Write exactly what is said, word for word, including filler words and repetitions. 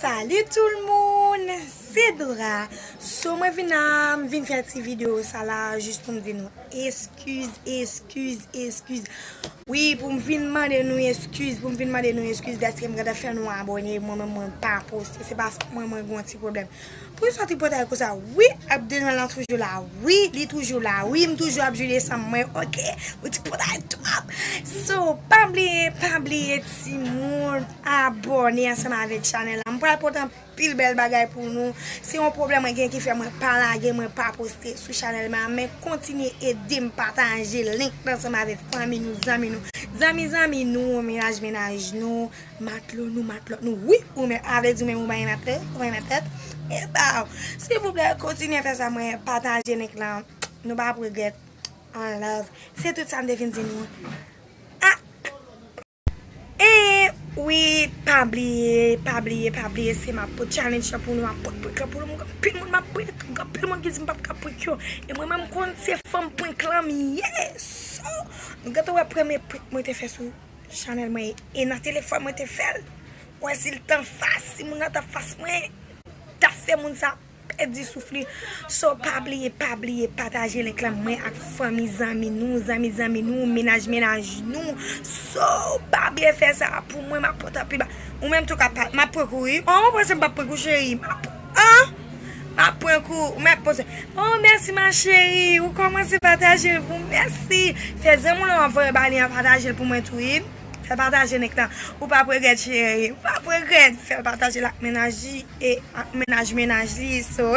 Salut tout le monde, c'est Dora. So mwen vin la, m vin fè ti videyo sa la jis pou m di nou eskiz, eskiz, eskiz. Wi, pou m vin mande nou eskiz, pou m vin mande nou eskiz dèske m gentan fè nou abòne, mwen menm mwen pa poste, se pa fòt mwen, mwen gen yon ti pwoblèm. Pou sa ti pòtay konsa, wi, Abdenal lan toujou la, wi, li toujou la, wi, m toujou ap jwi desanm mwen, oke, ou ti pòtay twòp. So, pa bliye, pa bliye timoun, abòne ansanm avèk chanèl la. M pral pote anpil bèl bagay pou nou. Se yon pwoblèm mwen gen ki fè mwen pa lage, mwen pa poste sou chanèl la, men kontinye ede m pataje link lan ansanm avèk fanmi nou, zanmi nou, zanmi zanmi nou, mennaj mennaj nou, matlo nou, matlòt nou. Wi, ou menm, avè di ou menm ou bay matlòt, ou bay matlòt. E ba, silvouplè, kontinye fè sa, mwen pataje link lan. Nou pa ap regrèt. One love. Se tout sa m te vin di nou. Ah! E wi, pa bliye, pa bliye, pa bliye, se m ap pot challenge lan pou nou, m ap pot prank lan pou nou, m gen anpil moun m ap prank, m gen anpil moun ki di m p ap ka prank yo. E mwen menm m konn se fanm prank lan m ye. So, nou gentan wè premye prank mwen te fè sou chanèl mwen e nan telefòn mwen te fè l. Wè si l t anfas, si moun nan t anfas mwen, t ap fè moun sa pèdi souf li. So, pa bliye, pa bliye pataje link lan mwen ak fanmi zanmi nou, zanmi zanmi nou, mennaj mennaj nou. So, pa bliye fè sa pou mwen, m ap pote anpil ba. Ou menm tou ka pa, m ap prank ou wi. Oh, ou panse m p ap prank ou cheri? M ap, ah? M ap prank ou, ou menm poze. Oh, mèsi ma chérie, ou kòmanse pataje l pou mèsi. Fè zanmi w lan anvoye ba li an pataje l pou mwen tou wi. Fè pataje link lan. Ou p ap regrèt cheri. Ou p ap regrèt. Fè pataje l ak mennaj li e ak mennaj mennaj li. So,